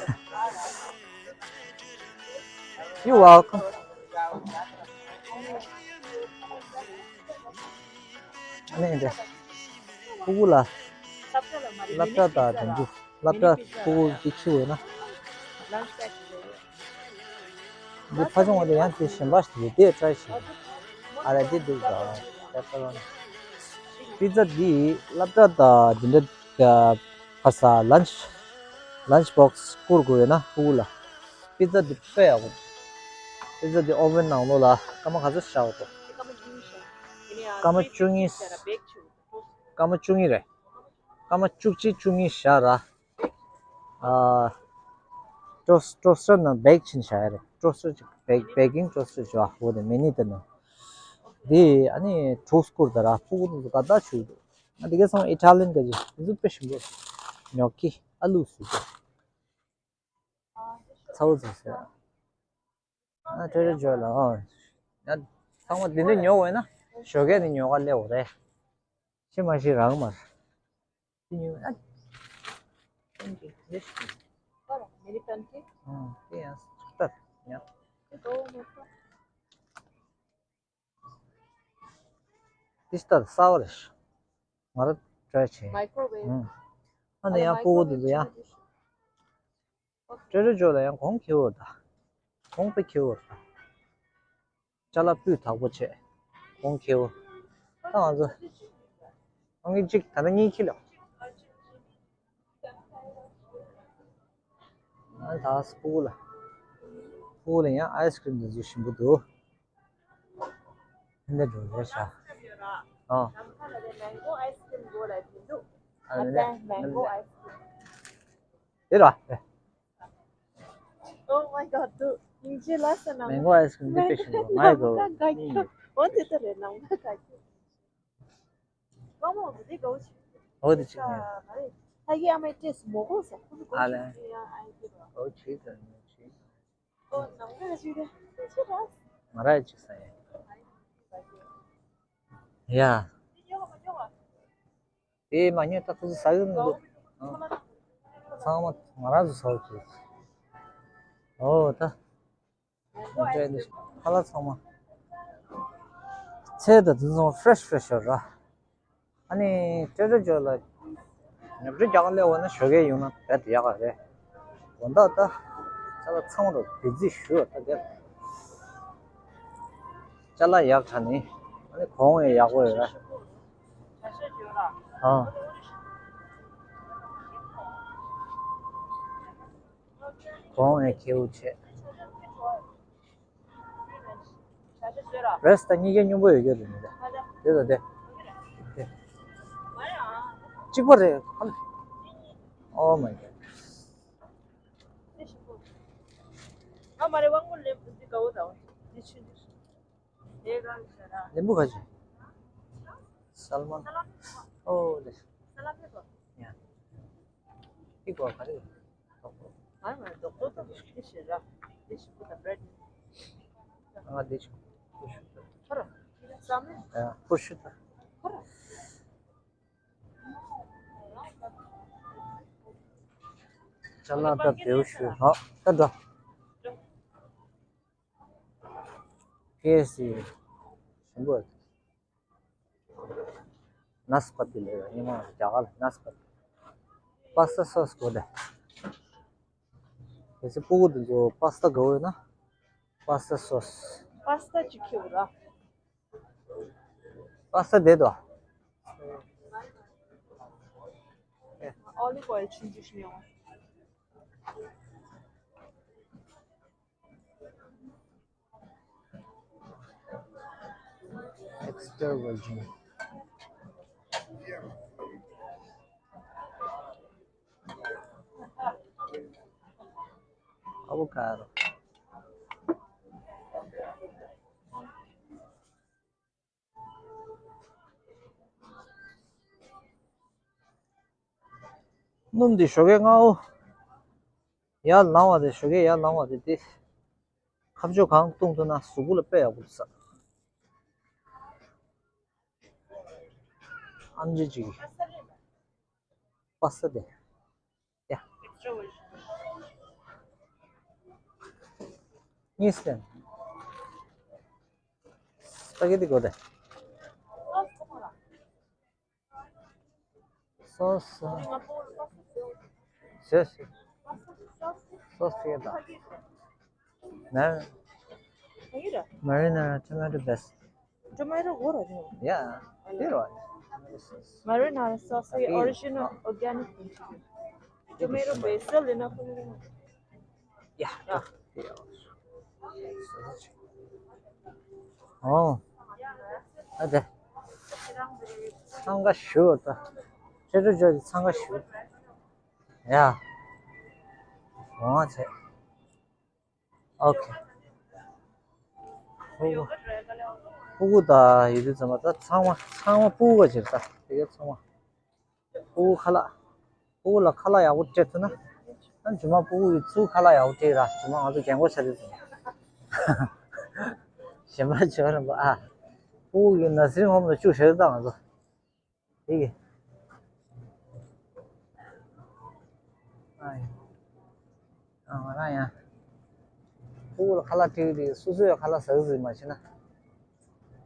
You're welcome. ཨ་ནི་འདི། ཕྲུ་གུ་ལ་སློབ་གྲྭ་དང་དེ་ཚོ། སློབ་གྲྭ་ཕྲུ་གུ་འདི་ཁྱེར་འོས་ན། འདི་ཕ་ཆུང་བ་དེ་ཡང་དེ་གཞན་པ་ཞིག་རེད། དེ་ཊ་རའི་བྱེད། ཨ་ར་འདི་འདུག་ག་པི་ཛ་འདི་སློབ་གྲྭ་དང་འདི་འདྲ་ག་ས་ལན་ཆི། ལན་ཆི་བོག་སི་བསྐུར་དགོས་ཡོད་ན་ཕྲུ་གུ་ལ། པི་ཛ་འདི་དཔེ་ཡག་པོ། པི་ཛ་འདི་ཨོ་ཝན་ནང་ལོགས་ལ་སྐར་མ་ག་ཚོད་བཞག་འོ་དོ། སྐར་མ་བཅུ་གཉིས། སྐར་མ་བཅུ་གཉིས་རེད། སྐར་མ་བཅུ་གཅིག་བཅུ་གཉིས་བཞག་ར། ཨ། ཊོ་སི། ཊོ་སི་ཊར་ནང་བེག་བྱིན་བཞག་ཡ་རེད། ཊོ་སི་ཊར་ཅིག་བེག་བེག་གིང་ཊོ་སི་ཊར་ཅིག་ཨ། འོ་དེ་མེ་ནི་ཏི་ནང་། དེ་ཨ་ནི་དྲུག་བསྐུར་ད་ར། ཕྲུ་གུ་དེ་ཚོ་དགའ་ཐག་ཆོད་འདུག་ཨ་དེ་ག་སང་ཨི་ཊ་ལི་ཡན་ག་ཅིག་དེ་ཚོ་དཔེ་ཞིམ་པོ། ཉོ་ཀི། ཨ་ལུ་སུ་ཅིག་ཚ་བོ་ཚ་ཟེར། ཨ། ཊེ་ཌར་ཇོ་ལ། ཨོ། ཡ། ཚང་མ་འདི་འདྲ་ཉོ་དགོས་ན་ཞོགས་ཀས་ནས་ཉོ་ག་སླེབས་འོ་རེད། ཤི་མ་ཤི་རག་མ་རེད། འདི་ཉོ་ཨ། ཨ་མེ་རི་ཀན་ཀེག་ཨ། དེ་ཡང་སུག་ཏར་ཡང་། འདི་ལྟར་གསར་པ་རེད། ང་རང་ཊ་རའི་བྱས། མའི་ཀྲོ་ཝེབ། ཨ་ནི་ཡང་ཕྲུ་གུ་དེ་ཚོ་ཡང་། ཊེ་ཌར་ཇོ་ལ་ཡང་གོང་ཁེ་པོ་ད། གོང་དཔེ་ཁེ་པོ་རེད། ཅ་ལག་སྤུས་དག་པོ་བྱས། གོང་ཁེ་པོ། ད་ང་ཚོ། ཨང་ཀི་གཅིག་ད་ལྟ་གཉིས་ཁྱེར་ལ། ཨ་ད་ཕྲུ་གུ་ལ། ཕྲུ་གུ་ལ་ཡང་ཨའི་སི་ཀྲིམ་འདི་ཚོ་ཞིམ་པོ་འདུག་འདི་འདྲ་འགྲོ་རེད་ཤག་ཨ། ཨ་ནི། དེ་ར། Oh my god, dude. ཡིན་གཅིག་ལ་ཟེར་ན། མེང་གོ་ཨའི་སི་ཀྲིམ་འདི་དཔེ་ཞིམ་པོ། མའི་གོ། འོ་དེ་ལྟ་རེད། ནམ་མཁའ་དགའ་སྐྱིད། ཀ་མོ་འདི་དགའ་བོ་ཆེ། འོ་དེ་ཆེ། ད་གི་ཨ་མའི་ཏེས་མོ་གོ་ས། ཁོ་གོ་ཨ་ལེ། ཆེ་ཡ་ཨའི་དེ་ར། འོ་ཆེ་ད་ནི་ཆེ། འོ་ནམ་མཁའ་ཆེ་ར། ཆེ་ར། ང་ར་ཡ་ཆེ་ས་ཡ། ཡ། དེ་མ་ཉོས་ད་ཁོ་ཚོ་ཟ་གི་མི་འདུག་ཨ། ཚང་མ་ང་རང་ཚོ་ཟ་བ་བྱེད། ཨོ་ད། ང་ཚོ་འདི་ཁ་ལག་ཚང་མ། ཚལ་དང་དེ་ཚོ་ཧྥེ་རེཤ་ཧྥེ་རེཤ་ཡོད་ར། ཨ་ནི་ཊེ་ཌར་ཇོ་ལ་ཉོ་སྒྲུབ་རྒྱག་ག་སླེབས་འོང་ན་ཞོགས་ཀས་ཡོང་ན་རྦད་དེ་ཡག་ག་རེད། དགོང་དག་ད་ཅ་ལག་ཚང་མ་དང་བི་ཛི་ཞུ་ད་དེ། ཅ་ལག་ཡག་དྲགས་ནི། ཨ་ནི་གོང་ཡང་ཡག་པོ་ཡོད་ར། ཨ། གོང་ཡང་ཁེའུ་བྱས། རེས་ད་གཉིས་ཀའི་སྙོམས་པོ་ཡོད་རྒྱུ་རེད་མི་འདུག་དེ་དང་དེ། དེ། གཅིག་པ་རེད། ཨ་ལ། Oh my god. ཨ་མ་རེ་དབང་པོ་ལེན་པོ་འདི་དགའ་བོ་དང་འདི་ཆུ་འདི། ལེམ་བུ་ག་ཅི། སལ་མོན། ཨོ་ལེ། ཡ། འདི་གོ་ག་རེ། ང་ང་རྡོག་རྡོག་དང་འདི་ཞིག་ར། འདི་ཞིག་པོ་དང་བྲེད། ང་འདི་ཞིག་འདི་ཞིག་ཁོ་ར། ཙམ་ཡ་ཁོ་ཞུ་ད། ཁོ་ར། ཅ་ལག་ད་བེའུ་ཞུ་ཧ་ད་འགྲོ། ཀེ་ཨེཕ་སི་ཞིམ་པོ། ནཱས་པ་ཏི་ལབ་ཡ། ཉི་མ་རྒྱ་གར་ལ་ནཱས་པ་ཏི། པ་སི་ཏ་སོ་སི་དགོས་ཏེ། གལ་སྲིད་སྤུ་གུ་དེ་ཚོ་པ་སི་ཏ་དགའ་བོ་ཡོད་ན། པ་སི་ཏ་སོ་སི། པ་སི་ཏ་ཅིག་ཁྱེར་ར། པ་སི་ཏ་བསྡད་དོ། ཨོ་ལིབ་ཨོའིལ་ཆུང་ཆུང་ཞིག་ཉོ། Extra virgin avocado. སྣུམ་འདི་ཞོགས་ཀས་སྔ་པོ་ཡར་ལངས་པ་དེ། ཞོགས་ཀས་ཡར་ལངས་པ་དེ་དེ། ཁ་ཕྱོགས་གང་བཏུང་ཐུབ་ན་གཟུགས་པོ་ལ་དཔེ་ཡག་པོ་འདུག་ས། ཨམ་ཆི་ཅིག་པ་སི་ཏ་དེ། ཡ། གཉིས་ལྡན། སྤ་གེ་ཏི་དགོས་ཏེ། སོ་སོ། བཟོས་སོ། སོ་སོ་ཡོད་ད། མེ་རི་ནེ་ཊོ་མེ་ཊོ་བེ་སི། Tomato gora no. Yeah. Pero. Marinara sauce original organic. Tomato basil ina. Yeah. Oh. ཨ་དེ། འཚང་ཁ་ཞུ་ད། ཁྱེད་ཚོ་ཚོ་འཚང་ཁ་ཞུ། ཡ། འོང་ཚེ། ཨོ་ཁེ། ཕྲུ་གུ། ཕྲུ་གུ་དང་ཡོད་དུས་ཙམ་པ་ད་ཚང་མ་ཚང་མ་ཕྲུ་གུ་ག་བྱེད་ད། དེ་ག་ཚང་མ། ཕྲུ་གུ་ཁ་ལག་ཕྲུ་གུ་ལ་ཁ་ལག་ཡག་པོ་སྤྲད་ཐུབ་ན། ཨ་རྗེས་མ་ཕྲུ་གུ་གི་ཚུར་ཁ་ལག་ཡག་པོ་སྤྲད་ར། རྗེས་མ་ང་ཚོ་རྒན་གོག་ཆགས་དུས་ཙམ་པ། གཞན་པ་བྱེད་པ་རིམ་པ་ཨ། ཕྲུ་གུ་གི་ནར་སི་རིང་ཧོམ་ལ་བཅུག་བཞག་ད་ང་ཚོ། དེ་གི། ཨ་ཡ། ཨ་ང་རང་ཡང་། ཕྲུ་གུ་ལ་ཁ་ལག་སྤྲད་ཀྱི་རེད། སོ་སོས་ཡང་ཁ་ལག་ཟ་གི་ཟིག་མ་བྱས་ན།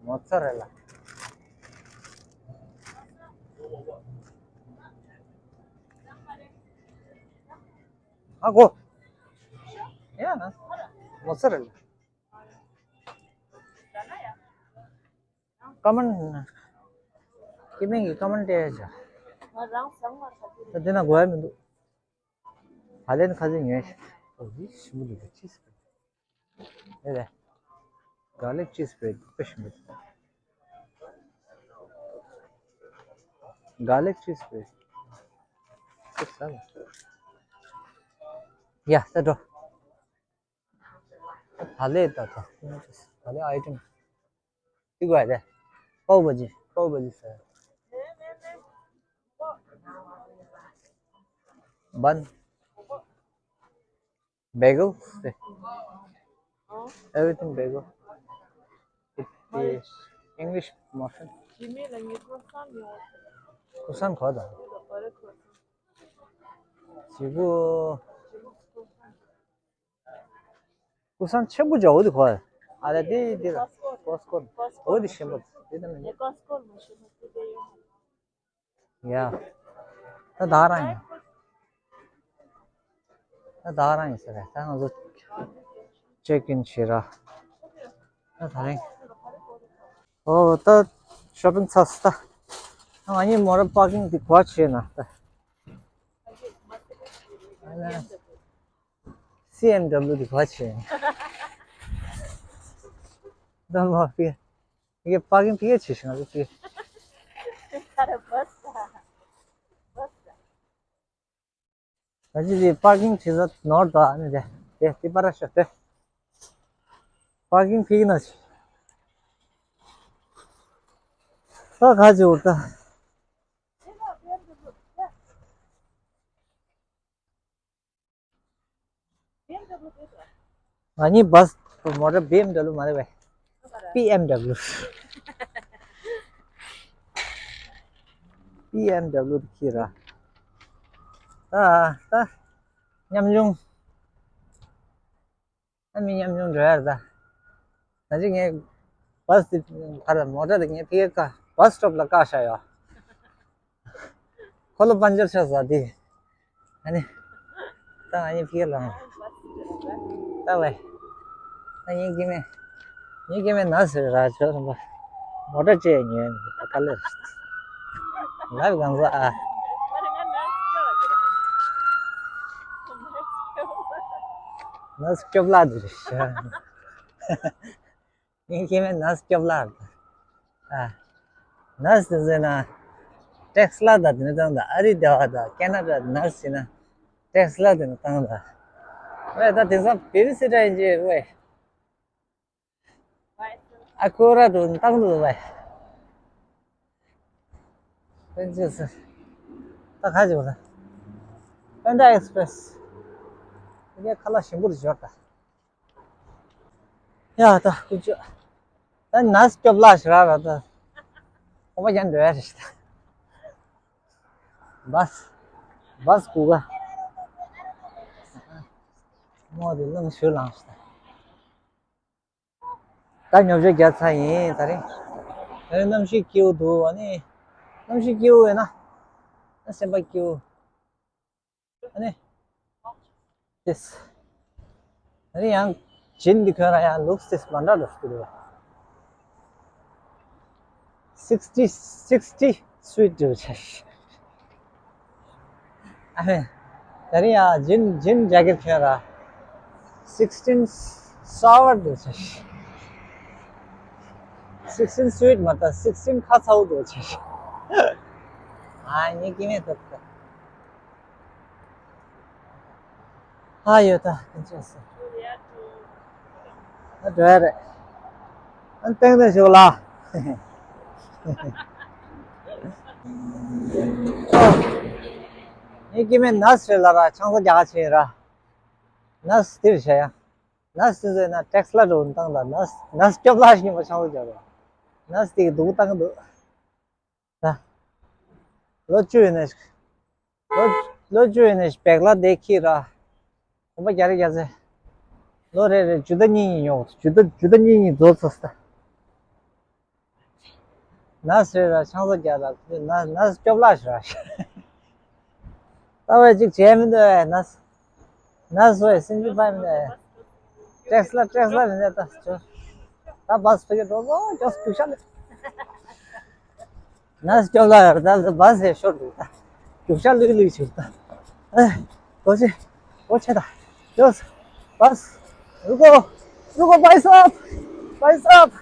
མོ་ཚ་རེད་ལ། ཨ་གོ། ཡ། མོ་ཚ་རེད་ལ། ཀ་མན། སྐྱེ་དམན་གྱི་ཀ་མན་སྤྲད་བྱ། ང་རང་ཟ་མ་ཐག་ཏུ། ད་དེ་ན་དགོས་ཡ་མི་འདུག་བ་ལན་ཁ་ཟས་ཉོས་ཤིག་ཨོ་ཡིད་ཞིམ་པོ་འདུག་ཅི་ཟེར། ཨེ་ལེ། གར་ལིག་ཅིས་བྷི་རེཌ་དཔེ་ཞིམ་པོ་འདུག་གར་ལིག་ཅིས་བྷི་རེཌ། ཅིག་ཟ་ལ། ཡ་ད་འགྲོ། ད་ལས་ད་ད། ད་ལས་ཨའི་ཊེམ། འདི་དགོས་རེད། པའོ་བ་ཇི། པའོ་བ་ཇི་ཟེར། བན། Bagel. Everything bagel. It is English muffin. Croissant གོ་ད། ཇི་གུ། ཀུ་སང་ཆེན་པོ་ཅིག་འོ་དེ་གོ། ཨ་ལ་དེ་དེ་ལ་ཀོ་སི་ཀོ། འོ་དེ་ཞིམ་པོ་དེ་དང་ནི། ཡ། ད་ད་རང་ཡིན། ད་ད་རང་ཡིན་ཟེར་རེད། ད་ང་ཚོ་ཅེག་ཨིན་བྱེད་ར། ད་ད་རིང་། ཨོ་ད་ཤོ་པིང་ཚར་སོང་ད། ང་གཉིས་མོ་ར་པར་ཀིང་དེ་ག་བྱས་ན་ད། སི་ཨེམ་ཌབ་ལུ་དེ་ག་བྱས། ད་མ་ཕི། ཡེ་པར་ཀིང་ཕི་ཡེ་བྱེད་ཤིང་ལ་ཕི། ད་ཅི་དེ་པར་ཀིང་བྱེད་ས་ནོར་དོ་ཨ་ནི་དེ་དེ་དེ་པར་ཤོ་དེ། པར་ཀིང་ཕི་ན་ཅི། ད་ག་ཅི་འུར་ད། ང་གཉིས་བྷ་སི་མོ་ཊ་བྷི་ཨེམ་ཌབ་ལུ་མ་རེད་པས། པི་ཨེམ་ཌབ་ལུ། པི་ཨེམ་ཌབ་ལུ་དེ་ཁྱེར་ར། ད་ད་ཉམ་ཆུང་། ཨ་མི་ཉམ་ཆུང་འགྲོ་ཡ་རེད་ད། ད་ཅི་ངས་བཱས་དེ་ག་རེ་མོ་ཊ་དེ་ངས་ཕ་གིར་བཀག་བཱས་སི་ཊོབ་ལ་བཀག་བཞག་ཡོད། ཁོ་ལོ་པན་ཅར་ཆགས་ས་དེ། ཨ་ནི། ད་ང་གཉིས་ཕ་གིར་ལངས། ད་ཝེ། ད་ངའི་སྐྱེ་དམན། ངའི་སྐྱེ་དམན་ན་ཟེར་ར་ཆོག་སོང་པ། མོ་ཊ་ཅེས་ཉོས་ནས་ད་ག་ལེར། ལབ་གང་ཟ་ཨ། ན་སྐྱོབ་ལ་དེ་རེད་ཤག་ངའི་སྐྱེ་དམན་ནར་སི་སྐྱོབ་ལ། ཨ། ནར་སི་དེ་ཚོ་ན། ཊེག་སི་ལ་དང་དེ་ནས་བཏང་དང་ཨ་རི་སྡེ་བ་དང་ཁེ་ན་ཌ་ནར་སི་ཡིན་ན། ཊེག་སི་ལ་དེ་ནས་བཏང་དང་། ཝེ་ད་དེང་སང་བེ་བི་སི་ཊར་ཡིན་གྱི་ཝེ། ཨ་ཁུ་ར་དུ་བཏང་དུ་ཝེ། པན་ཅི་སི། ད་ག་ཅིག་ཝེ། པན་ཌ་ཨེག་སི་པི་རེ་སི། དེ་གའི་ཁ་ལག་ཞིམ་པོ་རེ་འབྱོར་ད། ཡ་ད་ཀུ་ཅོ། ད་ནར་སི་སྐྱོབ་ལ་ཞིག་ར་ར་ད། ཁོ་པ་ཀྱང་འགྲོ་ཡ་རེད་ཤག་བཱས། བཱས་སྒུག་ག་མོ་དེ་གླང་ཞུ་ལངས་ཤག་ད་ཉོ་ཆ་རྒྱག་ཚར་ཡིན་ད་རིང་། ད་རིང་གནམ་གཤིས་སྐྱིད་པོ་འདུག་ཨ་ནི། གནམ་གཤིས་སྐྱིད་པོ་ཡོད་ན། ད་སེམས་པ་སྐྱིད་པོ། ཨ་ནི། ཏིས། ཨ་ནི་ཡང་ཇིན་འདི་ཁོས་ར་ཡང་ལུགས་ཏིས་མ་འདྲ་འདུག་ཟེར་གི་འདུག་བ། sixty sixty sweet འདུག་ཆ། ཨ་ཧེ། ད་རིང་ཡང་ཇིན་ཇིན་ཇེ་ཀེཊ་ཁོས་ར། sixteen sour འདུག་ཆ། sixteen sweet མ་ད་sixteen ཁ་ཚ་བོ་འདུག་ཆ། ཨ་ནི་ཀི་མེ་ཏོག་ཏོག་ཧ་ཡོད་ད་ཀུན་སྤྱོད་ཟེར། ཨ་འགྲོ་ཡ་རེད། ཨ་ཏན་ཏན་ཞོག་ལ། ངའི་སྐྱེ་དམན་ནར་སི་རེད་ལ་ར་ཆང་ས་རྒྱག་ག་ཕྱིན་ར། ནར་སི་དེར་བྱ་ཡ། ནར་སི་དེ་ཚོས་ན་ཊེག་སི་ལ་འགྲོ་བཏང་ད་ནར་སི་ནར་སི་སྐྱོབ་ལ་ཞིག་ཉིན་མོ་ཆང་ས་རྒྱག་ར། ནར་སི་དེ་གི་སྡུག་བཏང་གི་འདུག་ད། ལོ་བཅུ་ཡིན་ནས། ལོ་ལོ་བཅུ་ཡིན་ནས་བེག་ལ་དེ་ཁྱེར་ར། གོམ་པ་རྒྱག་རེ་རྒྱག་ཚེ། ལོ་རེ་རེ་ཇུ་ད་གཉིས་གཉིས་ཉོ། ཇུ་ད་ཇུ་ད་གཉིས་གཉིས་རྫོགས་ཚར་ས། ནར་སི་རེད་ར་ཆང་ས་རྒྱག་ར་ནར་ནར་སི་སྐྱོབ་ལ་ཞིག་ར། ད་བས་ཅིག་བྱས་མི་འདུག་ཨེ་ནར་སི། ནར་སི་བས་སིམ་པི་ལི་ཕའི་མི་འདུག་ཨེ། ཊེག་སི་ལ་ཊེག་སི་ལ་མི་འདུག་ད་ཅོ། ད་བཱས་ཕ་གི་འགྲོ་ཚོ་ཅོ་རྒྱུག་ཤ་ལེ། ནར་སི་སྐྱོབ་ལ་ཡོད་རེད་ད་བཱས་ཡ་ཤོར་འདུག་ད། རྒྱུག་ཤ་ལུས་ལུས་བྱུང་ད། ཨེ། ལོ་ཆེ། ལོ་ཆེ་ད། ཡོ། བཱས། རུ་ཀོ། རུ་ཀོ་བཱའི་སབ། བཱའི་སབ།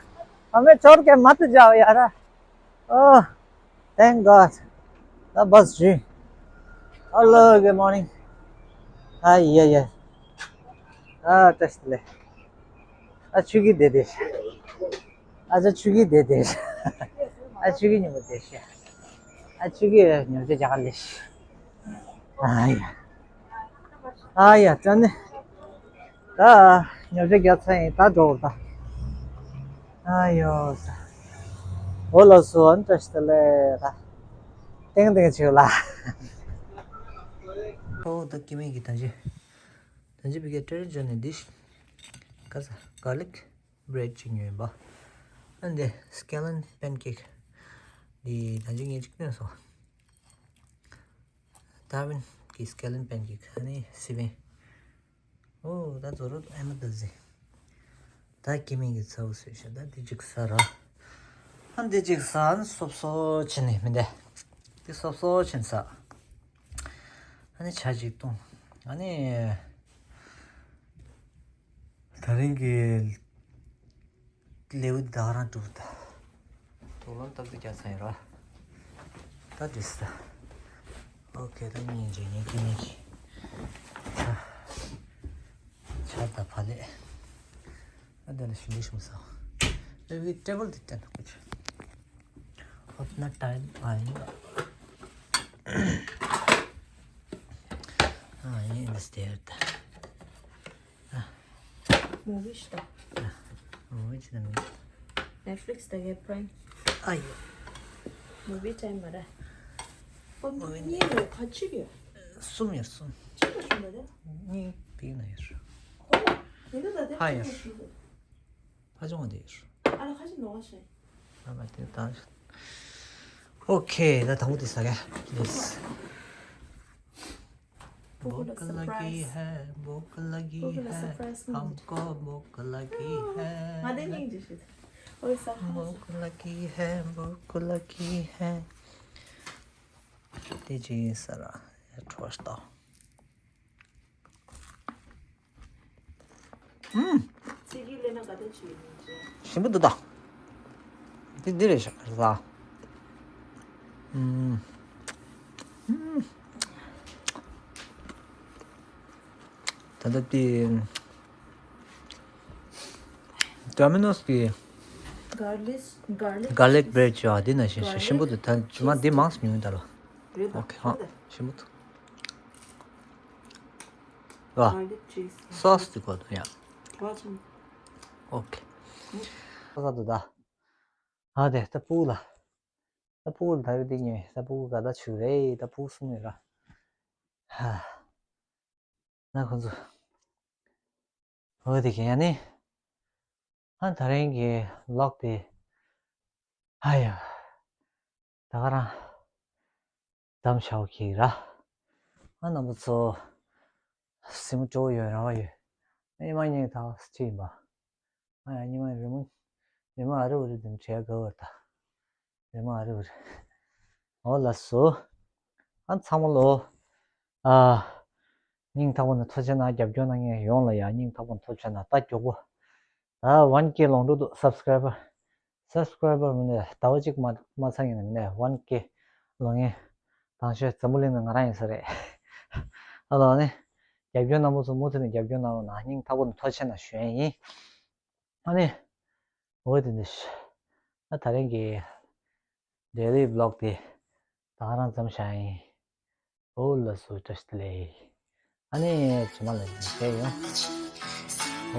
हमें छोड़ के मत जाओ यार। Oh, thank God. ད་བཱས་བྱུང་། Hello, good morning. ཨ་ཡ་ཡ། ཨ་བཀྲ་ཤིས་བདེ་ལེགས། ཨ་ཆུ་གི་བདེ་བདེ། ཨ་ཅག་ཆུ་གི་བདེ་བདེ། ཨ་ཆུ་གི་ཉིན་མོ་བདེ་ཤག་ཨ་ཆུ་གི་ཉོ་ཆ་རྒྱག་ག་ལེ་ཤག་ཨ་ཡ། ཨ་ཡ་ད་ནི། ད་ཉོ་ཆ་རྒྱག་ཚར་ཡིན་ད་འགྲོ་ད། ཨ་ཡོ་ས། འོ་ལགས་སོ་ཨ་ནི་བཀྲ་ཤིས་བདེ་ལེགས་ད། ཏེང་ཏེང་ཆུ་ལ། ཨོ་ད་སྐྱེ་དམན་གྱི་ད་ཅི། ད་ཅི་བི་གེ་ཊེ་རི་ཇོན་ནི་ཌིཤ། ག་ས་གར་ལིག་བྷི་རེཌ་ཅིག་ཉོས་ཡིན་པ། ཨ་འདི་སི་ཀེ་ལན་པན་ཀེག་འདི་ད་ཅི་ངས་ཅིག་ཉོས་སོང་། ཏཱ་ཝིན་གྱི་སི་ཀེ་ལན་པན་ཀེག་ཨ་ནི་སི་པན། ཨོ་ད་ཛོ་རོ་ཨེ་མ་ད་ཟི། ད་སྐྱེ་དམན་གྱི་ཚ་བོ་བཟོས་ཤག་ད་འདི་གཅིག་ཟ་ར། ཨ་འདི་གཅིག་ཟ་ཨ་ནི་སོབ་སོབ་བྱས་ནས་མི་འདའ། འདི་སོབ་སོབ་བྱས་ནས་ཟ། ཨ་ནི་ཇ་གཅིག་བཏུང་། ཨ་ནི། ད་རིང་གི་ལེའུ་འདི་ད་ག་རང་གྲུབ་ད། དོགས་སློང་ཏོག་ཙམ་རྒྱག་ཚར་ཡིན་ར། ད་འགྲིག་སོང་ད། ཨོ་ཁེ་ད་ཉིན་རྗེས་ཉིན་གྱི་ཉིན་གྱི། ཆ། ཆར་ད་ཕ་ལེ། ཨ་ད་ལ་ཞུ་ལེ་ཞུ་མ་སོང་། ཨེ་བི་ཊེ་བལ་འདི་སྟན་ཐུབ་ཀྱི། Open the time. I know. Ah, in the stair. Ah, movie sta. Ah, movie sta. Netflix sta che Prime. Ayo. Movie time mara. Movie ni yo, kachi yo. Sum yo, sum. Chika shunda de. Ni pina yo. Hola. Ni da de. Ha yo. ཁ་ཆུང་བ་དེ་ཡོད། ཨ་ལ་ཁ་ཆུང་ནོ་བ་ཤེས། ཨ་མ་དེ་ད། ཨོ་ཁེ། ད་དང་པོ་དེ་ཟ་ག please། བོ་ཀ་ལ་གི་ཧེ། བོ་ཀ་ལ་གི་ཧེ། ཧམ་ཀོ་བོ་ཀ་ལ་གི་ཧེ། ང་དེ་ཉིན་ཇི་ཤིད། ཨོ་ས་ཧ། བོ་ཀ་ལ་གི་ཧེ། བོ་ཀ་ལ་གི་ཧེ། དེ་ཅི་ཡིན་ས་ར། ཡ་ཁྲོ་ཤ་ཏོ། ཨུམ། ཚིག་གི་ལས་ན་ག་དེ་ཆུ་ཡིན་ཅེ། ཞིམ་པོ་འདུག་ད། འདི་འདི་རེད་ཤག་རེད་ད། ཨུམ། ཨུམ། ད་ལྟ་དེ། Domino's་གི་garlic garlic garlic bread་ཅོ་འདི་ན་ཞིམ་ཞིམ་པོ་འདུག་ད་ཇུ་མ་འདི་མང་སུ་ཉུང་ད་ལོ། རེད་ད། ཨོ་ཁེ་ཧ། ཞིམ་པོ་འདུག་ལ། garlic cheese sauce་དེ་གོ་ཡ། ཨོ་ཁེ། ས་ས་དུ་ད། ཨ་དེ་ད་སྤུ་གུ་ལ། ད་སྤུ་གུ་ལ་ད་རེ་དེ་ཉེ་ད་སྤུ་གུ་ག་ད་ཆུ་རེད་ད་སྤུ་གུ་སུ་མེད་ར། ཧ། ན་ཁོ་ཚོ། ཨོ་དེ་ག་ཡ་ནི། ཨ་ད་རེང་གི་ལོག་དེ། ཧ་ཡ། ད་ག་རང་། དམ་ཤའོ་ཁེ་ར། ཨ་རྣམ་པ་ཚོ། སེམས་སྤྲོ་བོ་ཡོད་རང་བ་ཡོད། ཨ་ཉི་མ་ཉིན་ཐག་ཅི་ཡིན་པ། ཨ་ཡ་ཉི་མ་རི་མོ། རི་མོ་ཨ་རི་བ་རི་དེ་འདྲ་དགའ་བར་ད། རི་མོ་ཨ་རི་བ་རི། འོ་ལགས་སོ། ཨ་ཚང་མ་ལོ། ཨ། སྙིང་ཐག་པ་ནས་ཐུགས་རྗེ་གནང་རྒྱབ་སྐྱོར་གནང་མཁན་ཡོངས་ལ་ཡང་སྙིང་ཐག་པ་ནས་ཐུགས་རྗེ་གནང་ད་མགྱོགས་པོ། ད་ཝན་ཀེ་ལོངས་འགྲོ་འདུག་སབ་སི་ཀ་རའི་བར། སབ་སི་ཀ་རའི་བར་མི་འདྲ་ཟླ་བ་གཅིག་མ་མ་ཚང་ཡིན་ན་མི་འདྲ་ཝན་ཀེ་ལོངས་མཁན། དང་ཤོས་འཛམ་བུ་གླིང་ནང་ང་རང་ཡིན་ས་རེད། ཨ་ལོ་ནི། རྒྱབ་སྐྱོར་གནང་པོ་ཚོ་མུ་མཐུད་ནས་རྒྱབ་སྐྱོར་གནང་རོགས་གནང་སྙིང་ཐག་པ་ནས་ཐུགས་རྗེ་གནང་ཞུ་ཡ་ཡིན། ཨ་ནི། འོ་དེ་འདི་ཤ། ཨ་ད་རིང་གི་daily vlog་དེ་ད་ག་རང་ཙམ་བཞག་ཡིན། འོ་ལགས་སོ་བཀྲ་ཤིས་བདེ་ལེགས། ཨ་ནི་ཇི་མ་ལ་ཡིན་བྱས་ཡོང་། འོ།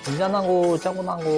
དེ་འཇག་གནང་གོ་ལྕགས་པོ་གནང་གོ།